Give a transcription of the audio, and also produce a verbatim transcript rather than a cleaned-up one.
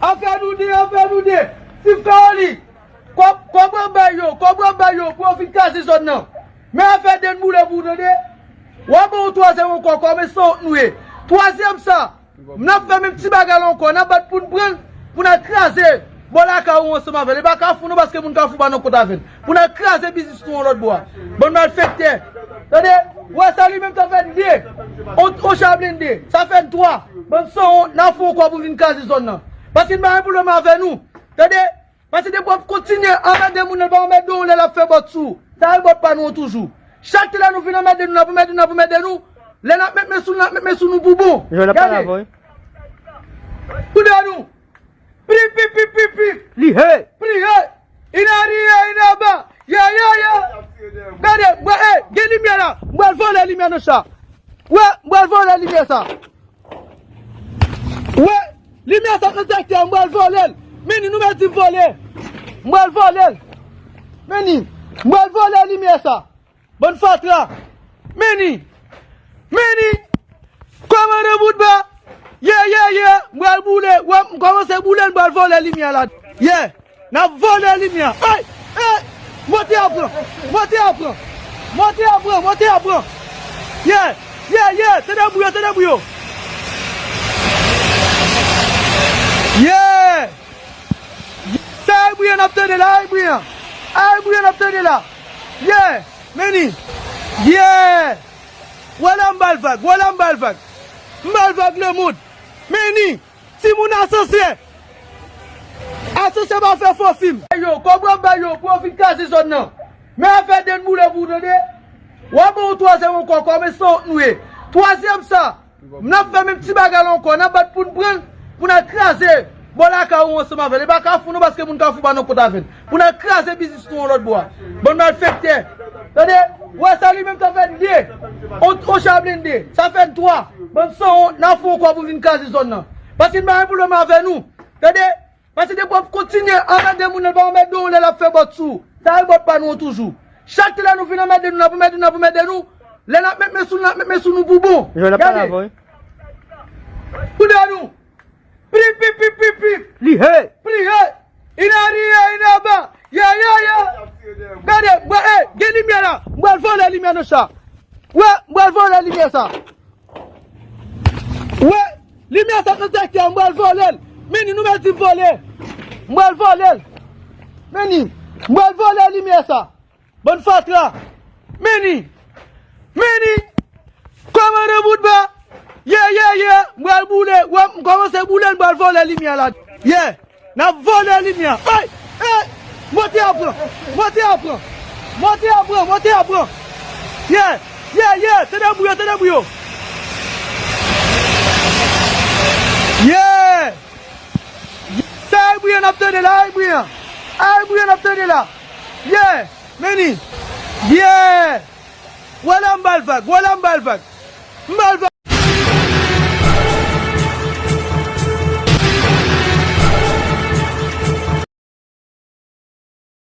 Afè nou de, afè nou de. Sif Kawoli. Kòb, kòb w ap bay yo, kòb w ap bay yo pou yo vin kraze zòn nan. Men afè de n boule pou w tande. W ap ban yon twazyèm ankò, kòb e san wont nou ye. Twazyèm sa. N ap fè menm ti bagay la ankò, n ap bat pou n pran l, pou n al kraze bò lakay ou ansanm avè l. E pa Kafou non, paske moun Kafou pa nan kont avè n. Pou n al kraze biznis nou yon lòt bò a. Bann malfektè. Tande, w wè sa li menm sa fè n de. On, on cha blende, sa fè n twa. Bann sanwont, n ap fè yon kòb pou vin kraze zòn nan. Paske n pa gen pwoblèm avè nou. Tande, Paske depi w ap kontinye anmède moun nan, l pa anmède w lè l ap fè bòt sou ou. Sa e bòt pa nou an toujou. Chak lè nou vin anmède nou, n ap anmède nou, n ap anmède nou. Lè n ap met men sou nou, n ap met men sou nou pou bon. Gade. Kou de nou. Pi, pi, pi, pi, pi. Li he. Pi he. Inariye, inaba. Ye, ye, ye. Gade, mwen, e, gen limyè la. Mwen vòlè limyè nan sa. Wè, mwen vòlè limyè sa. Wè, limyè sa nan sektè a, m pral vòlè l. Meni, nou mèt di m vòlè. M pral vòlè l. Meni, m pral vòlè limyè sa. Bann fatra. Meni. Meni. Kòmandan Boutba. Ye, ye, ye. M pral boule. Wè, m kòmanse boule, m pral vòlè limyè la. Ye. N ap vòlè limyè. Ay! Ay! Monte a pran! Monte a pran! Monte a pran! Monte a pran! Ye! Ye! Ye! Tande bri yo! Tande bri yo! Ye! Sa e bri an n ap tande la, ay bri an! Ay bri an n ap tande la! Ye! Meni! Ye! Wè la m ba l vag! Wè la m ba l vag! M ba l vag lemonn! Meni! Timoun asansè! Asansè pa fè fo fim! Yo, kòb w ap bay yo pou yo vin kraze zòn nan. Men afè de n boule pou w tande. W ap ban yon twazyèm ankò, kòb e sanwont nou ye. Twazyèm sa. N ap fè menm ti bagay la ankò, n ap bat pou n pran l, pou n al kraze bò lakay ou ansanm avè l. E pa Kafou non, paske moun Kafou pa nan kont avè n. Pou n al kraze biznis nou yon lòt bò a. Bann malfektè. Tande, w wè sa li menm sa fè n de. On, on cha blende, sa fè n twa. Bann sanwont, n ap fè yon kòb pou vin kraze zòn nan. Paske n pa gen pwoblèm avè nou. Tande, paske depi w ap kontinye anmède moun nan, l pa anmède w lè l ap fè bòt sou ou. Sa e bòt pa nou an toujou. Chak lè nou vin anmède nou, n ap anmède nou, n ap anmède nou. Lè n ap met men sou nou, n ap met men sou nou pou bon. Gade. Kou de nou. Pi, pi, pi, pi, pi. Li he. Pi he. Inariye, inaba. Ye, ye, ye. Gade, mwen, e, gen limyè la. M pral vòlè limyè nan sa. Wè, m pral vòlè limyè sa. Wè, limyè sa nan sektè a, m pral vòlè l. Meni, nou mèt di m vòlè. M pral vòlè l. Meni, m pral vòlè limyè sa. Bann fatra! Meni! Meni! Kòmandan Boutba! Ye, ye, ye! M pral boule! Wè, m kòmanse boule, m pral vòlè limyè la! Ye! N ap vòlè limyè! Ay! Ay! Monte a pran! Monte a pran! Monte a pran! Monte a pran! Ye! Ye, ye! Tande bri yo! Tande bri yo! Ye! Sa e bri an n ap tande la, ay bri an. Ay bri an n ap tande la. Ye, meni. Ye. Wè la m ba l vag, wè la m ba l vag. M ba l vag.